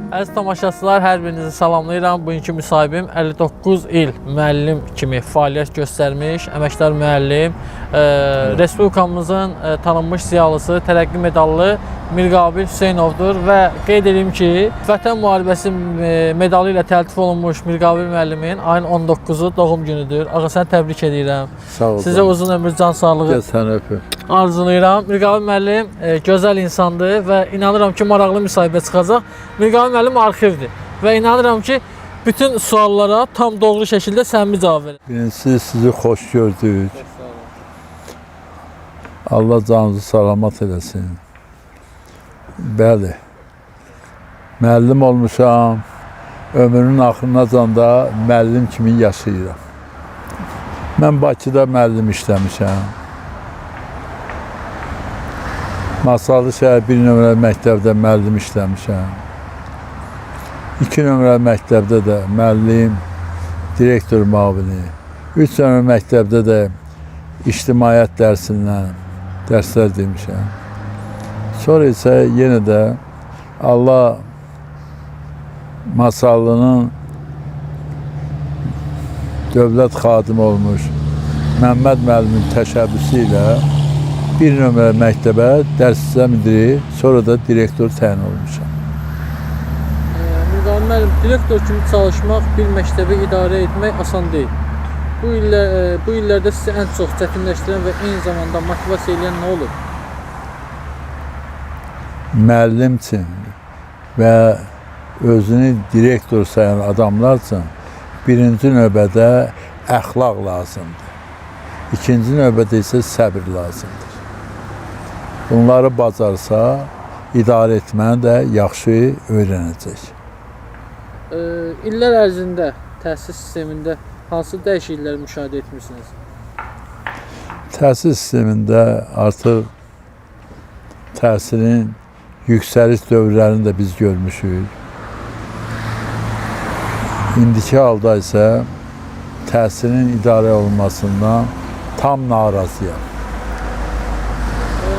Əziz tamaşaçılar, hər birinizi salamlayıram. Bugünkü müsahibim 59 il müəllim kimi fəaliyyət göstərmiş, əməkdar müəllim, respublikamızın tanınmış ziyalısı, tərəqqi medallı Mirqabil Hüseynovdur və qeyd edim ki, Vətən müharibəsi medalı ilə təltif olunmuş Mirqabil müəllimin ayın 19-u doğum günüdür. Ağa, səni təbrik edirəm. Sağ ol. Sizə uzun ömür, can sağlığı Gəl səni öpüm. arzulayıram. Mirqabil müəllim gözəl insandır və inanıram ki, maraqlı müsahibə çıxacaq. Mirqabil müəllim arxivdir və inanıram ki, bütün suallara tam doğru şəkildə səmimi cavab verir. Birincisi sizi xoş gördük. Allah canınızı salamat eləsin. Bəli. Müəllim olmuşam. Ömrümün axırınacan da müəllim kimi yaşayıram. Mən Bakıda müəllim işləmişəm. Masallı şəhər 1 nömrəli məktəbdə müəllim işləmişəm. 2 nömrəli məktəbdə də müəllim, direktor müavini. 3 nömrəli məktəbdə də ictimaiyyət dərsindən dərslər demişəm. Sonra isə yenə də Allah Masallının dövlət xadimi olmuş Məmməd müəllimin təşəbbüsü ilə bir nömrəli məktəbə dərs hissə müdiri, sonra da direktor təyin olmuşam. Mirqabil müəllim, direktor kimi çalışmaq, bir məktəbi idarə etmək asan deyil. Bu illərdə sizi ən çox çətinləşdirən və eyni zamanda motivasiya eləyən nə olub? Müəllim üçün və özünü direktor sayan adamlar üçün birinci növbədə əxlaq lazımdır. İkinci növbədə isə səbir lazımdır. Bunları bacarsa, idarə etməni də yaxşı öyrənəcək. İllər ərzində təhsil sistemində hansı dəyişiklikləri müşahidə etmisiniz? Təhsil sistemində artıq təhsilin yüksəliş dövrlərini də biz görmüşük. İndiki halda isə təhsilin idarə olunmasından tam narazıyam.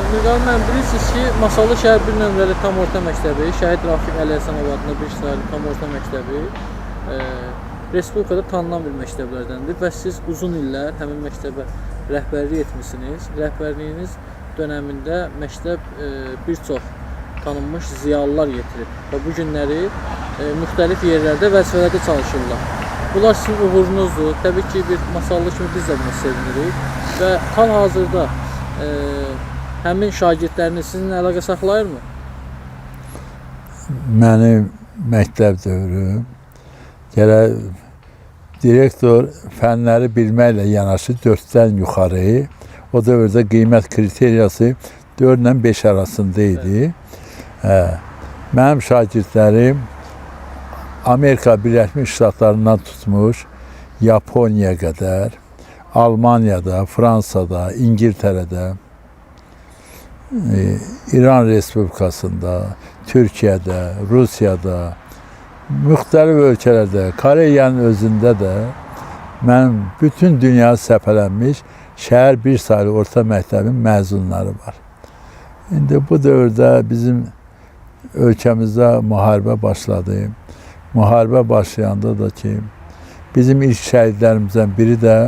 Mirqabil müəllim, bilirsiniz ki, Masallı şəhər 1 nömrəli tam orta məktəbi, Şəhid Rafiq Əlihəsənov adına bir saylı tam orta məktəbi respublikada tanınan bir məktəblərdəndir və siz uzun illər həmin məktəbə rəhbərlik etmisiniz. Rəhbərliyiniz dönəmində məktəb bir çox tanınmış ziyalılar yetirib və bu günləri müxtəlif yerlərdə vəzifələrdə çalışırlar. Bunlar sizin uğurunuzdur. Təbii ki, bir Masallı kimi biz də buna sevinirik və hal-hazırda həmin şagirdləriniz sizinlə əlaqə saxlayırmı? Mənim məktəb dövrüm gərək direktor fənləri bilməklə yanaşı 4-dən yuxarı, o dövrdə qiymət kriteriyası 4 ilə 5 arasında idi. Mənim şagirdlərim Amerika Birləşmiş Ştatlarından tutmuş Yaponiyaya qədər, Almaniyada, Fransada, İngiltərədə, İran Respublikasında, Türkiyədə, Rusiyada, müxtəlif ölkələrdə, Koreyanın özündə də mənim bütün dünya səpələnmiş şəhər bir saylı orta məktəbin məzunları var. İndi bu dövrdə bizim ölkəmizdə müharibə başladı. Müharibə başlayanda da ki, bizim ilk şəhidlərimizdən biri də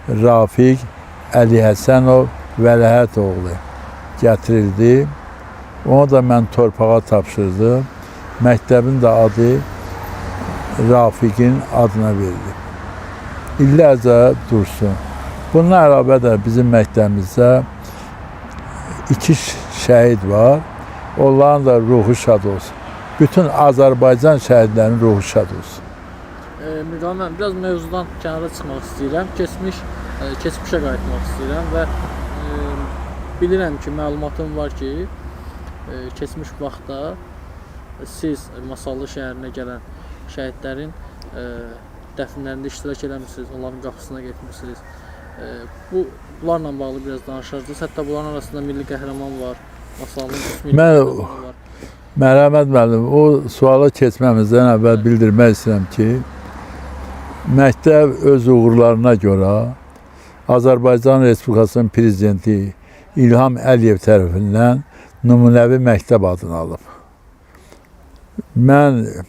Rafiq Əlihəsənov Vələhət oğlu gətirildi. Onu da mən torpağa tapşırdım. Məktəbin də adı Rafiqin adına verilib. İllərcə dursun. Bundan əlavə də bizim məktəbimizdə 2 şəhid var. Onların da ruhu şad olsun. Bütün Azərbaycan şəhidlərinin ruhu şad olsun. Mirqabil müəllim, biraz mövzudan kənara çıxmaq istəyirəm. Keçmişə qayıtmaq istəyirəm və bilirəm ki, məlumatım var ki, keçmiş vaxtda siz Masallı şəhərinə gələn şəhidlərin dəfnlərində iştirak eləmisiniz, onların qapısına getmisiniz. Bunlarla bağlı biraz danışardınız. Hətta bunların arasında milli qəhrəman var, Masallının 3 milli qəhrəmanı var. Mərhəmət müəllim, o suala keçməmizdən əvvəl bildirmək istəyirəm ki, məktəb öz uğurlarına görə Azərbaycan Respublikasının prezidenti İlham Əliyev tərəfindən nümunəvi məktəb adını alıb. Mən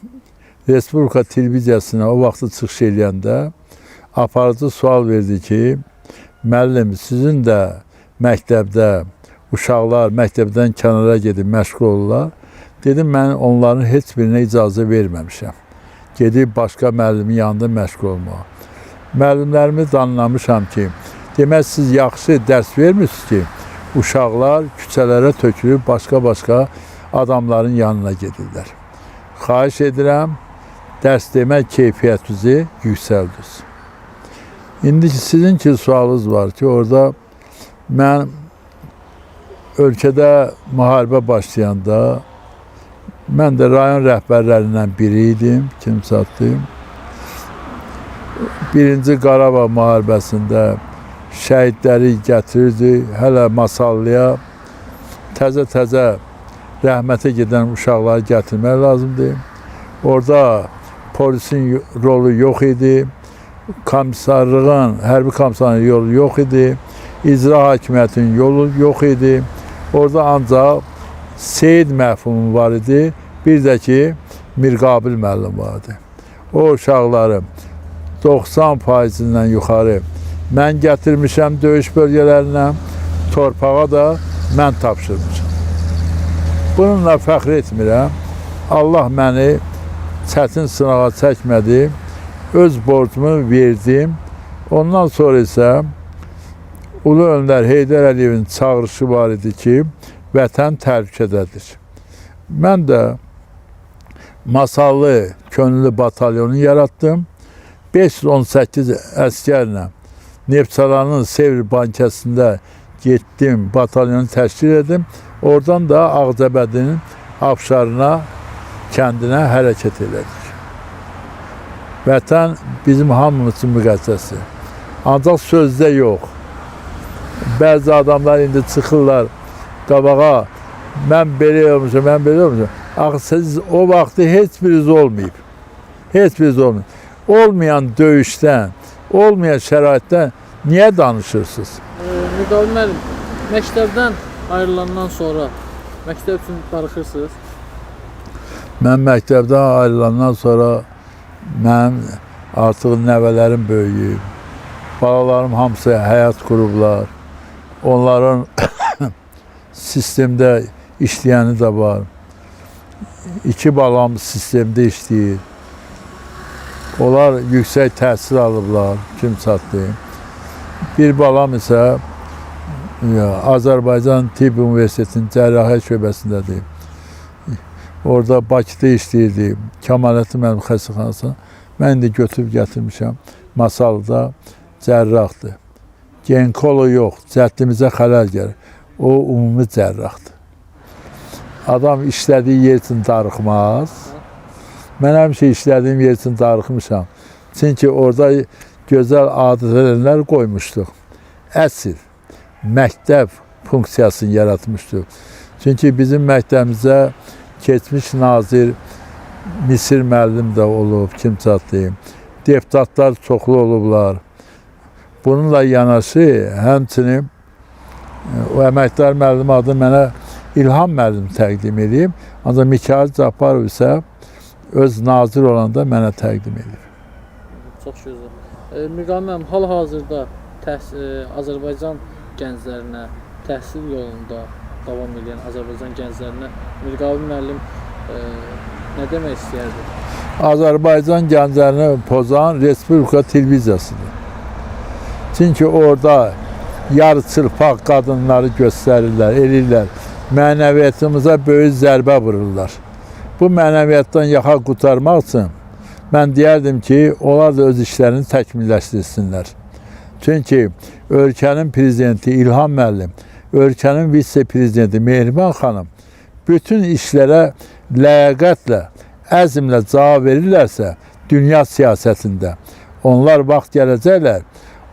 Respublika televiziyasına o vaxtı çıxış eləyəndə aparıcı sual verdi ki, müəllim, sizin də məktəbdə uşaqlar məktəbdən kənara gedib məşğul olurlar. Dedim, mən onların heç birinə icazə verməmişəm. Gedib başqa müəllimin yanında məşğul olmağa. Müəllimlərimi danlamışam ki, demək siz yaxşı dərs vermirsiniz ki, uşaqlar küçələrə tökülüb başqa-başqa adamların yanına gedirlər. Xahiş edirəm, dərs demək keyfiyyətinizi yüksəldiniz. İndi ki, sizin ki sualınız var ki, orada mən ölkədə müharibə başlayanda mən də rayon rəhbərlərindən biri idim, kim çatdı. Birinci Qarabağ müharibəsində şəhidləri gətirirdi, hələ Masallıya təzə-təzə rəhmətə gedən uşaqları gətirmək lazımdır. Orada polisin rolu yox idi, komissarlığın, hərbi komissarlığın yolu yox idi, icra hakimiyyətinin yolu yox idi. Orada ancaq Seyid məfhumu var idi, bir də ki, Mirqabil müəllim var idi. O uşaqları 90%-dən yuxarı mən gətirmişəm döyüş bölgələrinə, torpağa da mən tapşırmışam. Bununla fəxr etmirəm. Allah məni çətin sınağa çəkmədi. Öz borcumu verdim. Ondan sonra isə Ulu Öndər Heydər Əliyevin çağırışı var idi ki, vətən təhlükədədir. Mən də Masallı könüllü batalyonu yaratdım. 518 əsgərlə Neftçalanın Sevr bankasında getdim, batalyonu təşkil etdim. Oradan da Ağcabədinin Afşarına, kəndinə hərəkət elədik. Vətən bizim hamımız üçün müqəddəsdir. Ancaq sözdə yox. Bəzi adamlar indi çıxırlar qabağa, mən belə olmuşam, mən belə olmuşam. Axı siz o vaxtı heç biriniz olmayıb. Heç biriniz olmayıb. Olmayan döyüşdən, olmayan şəraitdən niyə danışırsınız? Mirqabil müəllim, məktəbdən ayrılandan sonra məktəb üçün darıxırsınız? Mən məktəbdən ayrılandan sonra mənim artıq nəvələrim böyüyüb. Balalarım hamısı həyat qurublar. Onların sistemdə işləyəni də var. İki balam sistemdə işləyir. Onlar yüksək təhsil alıblar, kim çatdı. Bir balam isə Azərbaycan Tibb Universitetinin cərrahiyyə şöbəsindədir. Orada Bakıda işləyirdi. Kamaləddin müəllim xəstəxanasında. Mən indi götürüb gətirmişəm. Masalda cərrahdır. Ginekoloq yox, cəddimizə xələl gəlir. O ümumi cərrahdır. Adam işlədiyi yer üçün darıxmaz. Mən həmişə işlədiyim yer üçün darıxmışam. Çünki orada gözəl adətlər qoymuşduq. Əsl məktəb funksiyasını yaratmışdıq. Çünki bizim məktəbimizə keçmiş nazir Misir müəllim də olub, kim çatdı. Deputatlar çoxlu olublar. Bununla yanaşı həmçinin o əməkdar müəllim adını mənə İlham müəllim təqdim edib. Ancaq Mikayıl Cabbarov isə öz nazir olanda mənə təqdim edib. Çox gözəl. Mirqabil müəllim, hal-hazırda Azərbaycan gənclərinə, təhsil yolunda davam edən Azərbaycan gənclərinə Mirqabil müəllim nə demək istəyərdi? Azərbaycan gənclərini pozan Respublika televiziyasıdır. Çünki orada yarıçılpaq qadınları göstərirlər, eləyirlər. Mənəviyyatımıza böyük zərbə vururlar. Bu mənəviyyatdan yaxa qurtarmaq üçün mən deyərdim ki, onlar da öz işlərini təkmilləşdirsinlər. Çünki ölkənin prezidenti İlham müəllim, ölkənin vitse-prezidenti Mehriban xanım bütün işlərə ləyaqətlə, əzmlə cavab verirlərsə dünya siyasətində onlar vaxt gələcəklər,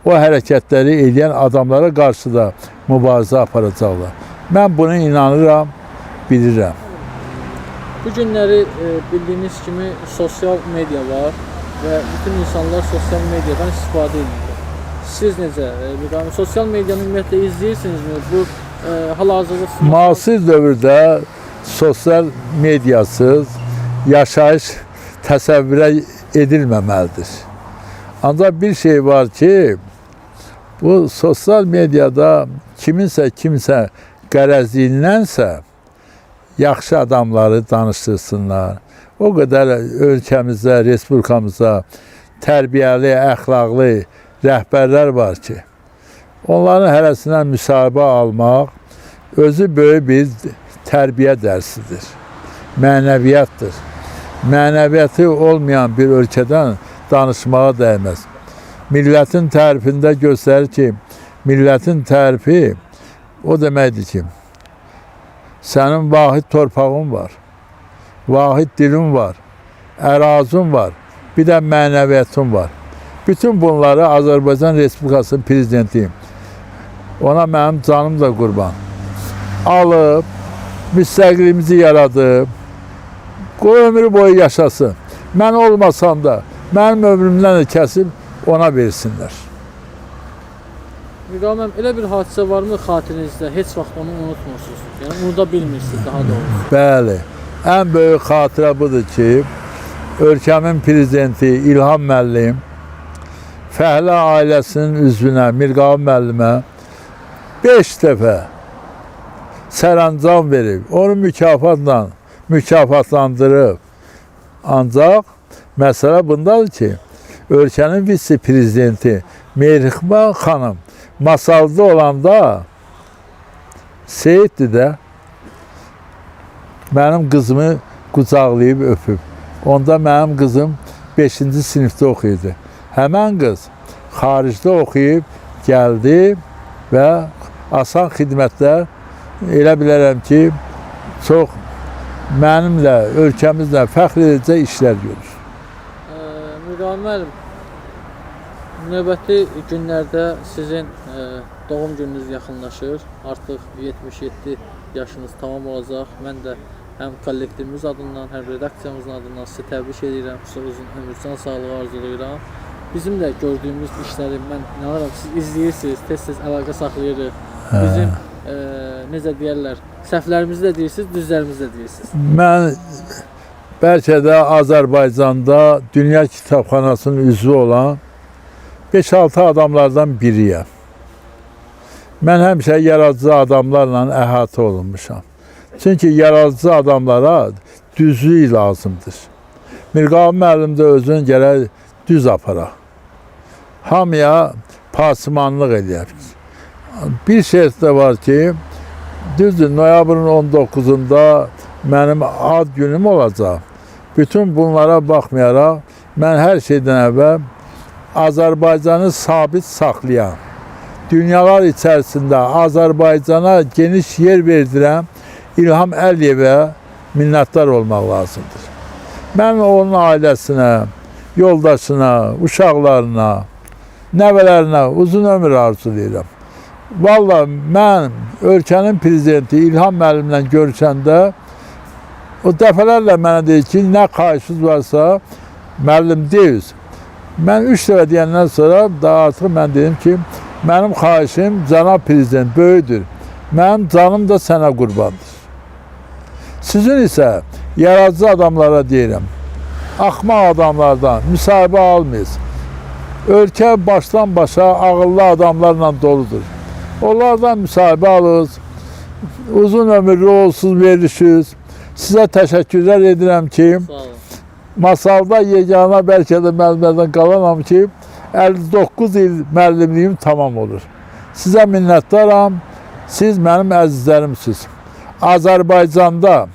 o hərəkətləri eləyən adamlara qarşı da mübarizə aparacaqlar. Mən buna inanıram, bilirəm. Bu günləri bildiyiniz kimi sosial media var və bütün insanlar sosial mediadan istifadə edirlər. Siz necə, Mirqabil, sosial medianı ümumiyyətlə izləyirsinizmi? Bu hal-hazırda Müasir dövrdə sosial mediasız yaşayış təsəvvürə edilməməlidir. Ancaq bir şey var ki, bu sosial mediada kiminsə kimsə qərəzliyindənsə yaxşı adamları danışdırsınlar. O qədər ölkəmizdə, respublikamızda tərbiyəli, əxlaqlı rəhbərlər var ki, onların hərəsindən müsahibə almaq özü böyük bir tərbiyə dərsidir. Mənəviyyatdır. Mənəviyyatı olmayan bir ölkədən danışmağa dəyməz. Millətin tərifində göstərir ki, millətin tərifi o deməkdir ki, sənin vahid torpağın var, vahid dilin var, ərazin var, bir də mənəviyyatın var. Bütün bunları Azərbaycan Respublikasının prezidenti, ona mənim canım da qurban, alıb, müstəqilliyimizi yaradıb, qoy ömrü boyu yaşasın. Mən olmasam da, mənim ömrümdən də kəsib ona versinlər. Mirqabıl müəllim, elə bir hadisə varmı xatirinizdə, heç vaxt onu unutmursunuz? Yəni unuda bilmirsiniz daha doğrusu. Bəli, ən böyük xatirə budur ki, ölkəmin prezidenti İlham müəllim Fəhlə ailəsinin üzvünə, Mirqabıl müəllimə 5 dəfə sərəncam verib, onu mükafatla mükafatlandırıb. Ancaq məsələ bundadır ki, ölkənin vitse-prezidenti Mehriban xanım Masalda olanda Seyiddir də mənim qızımı qucaqlayıb öpüb. Onda mənim qızım 5-ci sinifdə oxuyurdu. Həmən qız xaricdə oxuyub gəldi və asan xidmətlər elə bilərəm ki, çox mənimlə, ölkəmizlə fəxr edəcək işlər görür. Mirqabıl müəllim, növbəti günlərdə sizin doğum gününüz yaxınlaşır. Artıq 77 yaşınız tamam olacaq. Mən də həm kollektivimiz adından, həm redaksiyamızın adından sizi təbrik edirəm. Sizə uzun ömür, can sağlığı arzulayıram. Bizim də gördüyümüz işləri mən inanıram siz izləyirsiniz, tez-tez əlaqə saxlayırıq. Bizim necə deyərlər, səhvlərimizi də deyirsiniz, düzlərimizi də deyirsiniz. Mən bəlkə də Azərbaycanda Dünya Kitabxanasının üzvü olan 5-6 adamlardan biriyəm. Mən həmişə yaradıcı adamlarla əhatə olunmuşam. Çünki yaradıcı adamlara düzlük lazımdır. Mirqabıl müəllim də özünü gərək düz apara. Hamıya pasmanlıq eləyər. Bir şey də var ki, düzdür, noyabrın 19-unda mənim ad günüm olacaq. Bütün bunlara baxmayaraq, mən hər şeydən əvvəl Azərbaycanı sabit saxlayan, dünyalar içərisində Azərbaycana geniş yer verdirən İlham Əliyevə minnətdar olmaq lazımdır. Mən onun ailəsinə, yoldaşına, uşaqlarına, nəvələrinə uzun ömür arzulayıram. Vallahi mən ölkənin prezidenti İlham müəllimlə görüşəndə o dəfələrlə mənə deyir ki, nə xahişiniz varsa müəllim deyiz. Mən 3 dəfə deyəndən sonra daha artıq mən dedim ki, mənim xahişim cənab prezident böyükdür. Mənim canım da sənə qurbandır. Sizin isə yaradıcı adamlara deyirəm, axmaq adamlardan müsahibə almayız. Ölkə başdan başa ağıllı adamlarla doludur. Onlardan müsahibə alırız. Uzun ömürlü olsunuz, verilişiniz. Sizə təşəkkürlər edirəm ki, Masalda yeganə bəlkə də müəllimlərdən qalanam ki, 59 il müəllimliyim tamam olur. Sizə minnətdaram. Siz mənim əzizlərimsiniz. Azərbaycanda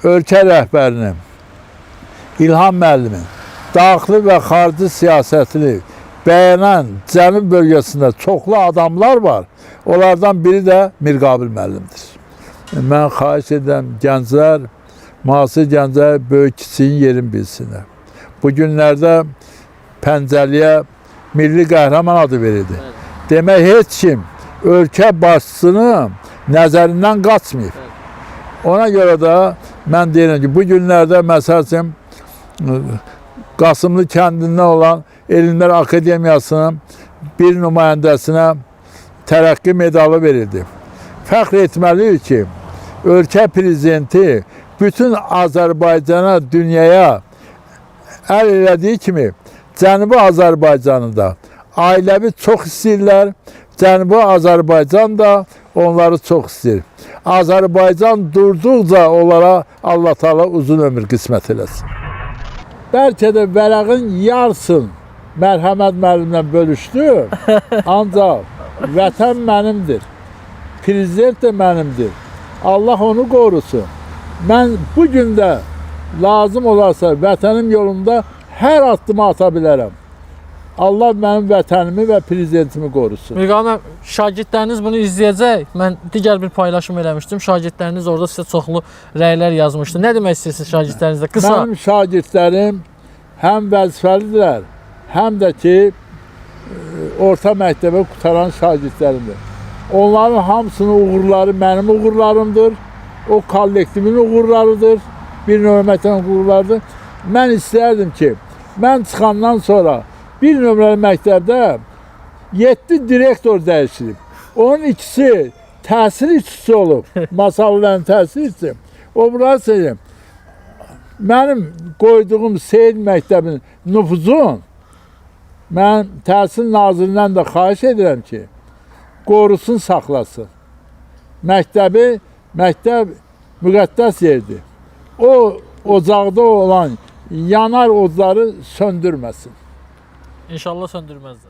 ölkə rəhbərinin, İlham müəllimin daxili və xarici siyasətini bəyənən Cənub bölgəsində çoxlu adamlar var. Onlardan biri də Mirqabil müəllimdir. Mən xahiş edirəm gənclər, müasir gənclər böyük kiçiyin yerini bilsinlər. Bu günlərdə Pəncəliyə milli qəhrəman adı verildi. Bəli. Demək heç kim ölkə başçısının nəzərindən qaçmayıb. Ona görə də mən deyirəm ki, bu günlərdə məsəl üçün Qasımlı kəndindən olan Elmlər Akademiyasının bir nümayəndəsinə tərəqqi medalı verildi. Fəxr etməliyik ki, ölkə prezidenti Bütün Azərbaycana, dünyaya əl elədiyi kimi Cənubi Azərbaycanı da ailəvi çox istəyirlər. Cənubi Azərbaycan da onları çox istəyir. Azərbaycan durduqca onlara Allah Taala uzun ömür qismət eləsin. Bəlkə də vərəqin yarısın Mərhəmət müəllimlə bölüşdü. Ancaq vətən mənimdir. Prezident də mənimdir. Allah onu qorusun. Mən bu gün də lazım olarsa vətənim yolunda hər addımı ata bilərəm. Allah mənim vətənimi və prezidentimi qorusun. Mirqan müəllim, şagirdləriniz bunu izləyəcək. Mən digər bir paylaşım eləmişdim. Şagirdləriniz orada sizə çoxlu rəylər yazmışdı. Nə demək istəyirsiniz şagirdlərinizə? Qısa. Mənim şagirdlərim həm vəzifəlidirlər, həm də ki orta məktəbə qutaran şagirdlərimdir. Onların hamısının uğurları mənim uğurlarımdır. O kollektivin uğurlarıdır. Bir nömrə məktəbin uğurlarıdır. Mən istərdim ki, mən çıxandan sonra bir nömrəli məktəbdə 7 direktor dəyişilib. Onun ikisi təhsil işçisi olub. Masalların təhsil işçisi. O bura söyləyim. Mənim qoyduğum Seyid məktəbinin nüfuzun mən Təhsil Nazirindən də xahiş edirəm ki, qorusun, saxlasın. Məktəbi, məktəb müqəddəs yerdir. O ocaqda olan yanar odları söndürməsin. İnşallah söndürməzlər.